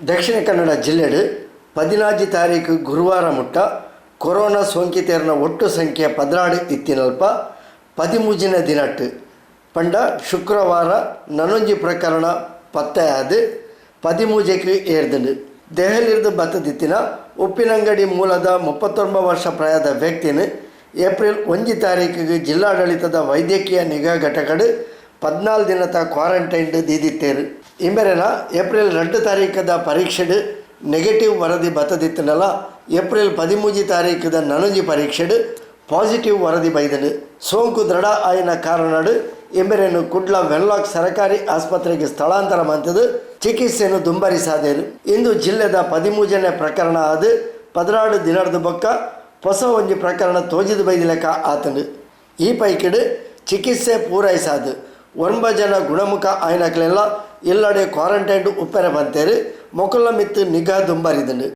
ದಕ್ಷಿಣ ಕನ್ನಡ ಜಿಲ್ಲೆಡ್ 16 ತಾರೀಕು ಗುರುವಾರ ಮುಟ್ಟ ಕೊರೋನಾ ಸೋಂಕಿತೆರ್ನ ಒಟ್ಟು ಸಂಖ್ಯೆ 12 ಇತ್ತಿನಲ್ಪ 13ನೇ ದಿನಟ್ ಪಂಡ ಶುಕ್ರವಾರ ನನೊಂಜಿ ಪ್ರಕರಣ ಪತ್ತೆಯಾದ್ 13ಕ್ ಏರ್ದ್ಂಡ್. ದೆಹಲಿರ್ದ್ ಬತ್ತ್ದಿತ್ತಿನ ಉಪ್ಪಿನಂಗಡಿ ಮೂಲದ 39 ವರ್ಷ ಪ್ರಾಯದ ವ್ಯಕ್ತಿನ್ ಏಪ್ರಿಲ್ ಒಂಜಿ ತಾರೀಕುಗ್ ಜಿಲ್ಲಾಡಳಿತದ ವೈದ್ಯಕೀಯ ನಿಗಾ ಘಟಕಡ್ 14 ದಿನತ ಕ್ವಾರಂಟೈನ್ಡ್ ದೀದಿತ್ತೆರ್. ಇಂಬೆರೆನ ಏಪ್ರಿಲ್ ರಡ್ಡ್ ತಾರೀಕುದ ಪರೀಕ್ಷೆಡ್ ನೆಗೆಟಿವ್ ವರದಿ ಬತ್ತ್ದಿತ್ತ್ಂಡಲ ಏಪ್ರಿಲ್ 13 ತಾರೀಕುದ ನನೊಂಜಿ ಪರೀಕ್ಷೆಡ್ ಪಾಸಿಟಿವ್ ವರದಿ ಬೈದ್ಂಡ್. ಸೋಂಕು ದೃಢ ಆಯಿನ ಕಾರಣಡ್ ಇಂಬೆರೆನ್ ಕುಡ್ಲ ವೆನ್ಲಾಕ್ ಸರಕಾರಿ ಆಸ್ಪತ್ರೆಗ್ ಸ್ಥಳಾಂತರ ಮಲ್ತ್ದ್ ಚಿಕಿತ್ಸೆನ್ ದುಂಬರಿಸಾದೆರ್. ಇಂದು ಜಿಲ್ಲೆದ 13ನೇ ಪ್ರಕರಣ ಆದ್ 12 ದಿನರ್ದ್ ಬೊಕ್ಕ ಪೊಸ ಒಂಜಿ ಪ್ರಕರಣ ತೋಜಿದ್ ಬೈದಿಲೆಕ ಆತ್ಂಡ್. ಈ ಪೈಕಿಡ್ ಚಿಕಿತ್ಸೆ ಪೂರೈಸಾದ್ ಒರ್ಂಬ ಜನ ಗುಣಮುಖ ಆಯಿನಕ್ಲೆನ್ಲ ಇಲ್ಲಡೆ ಕ್ವಾರಂಟೈನ್ಡ್ ಉಪ್ಪೆರೆ ಪಂತೆರ್. ಮೊಕಲ್ನ ಮಿತ್ತ್ ನಿಗಾ ದುಂಬರಿದ್ಂಡ್.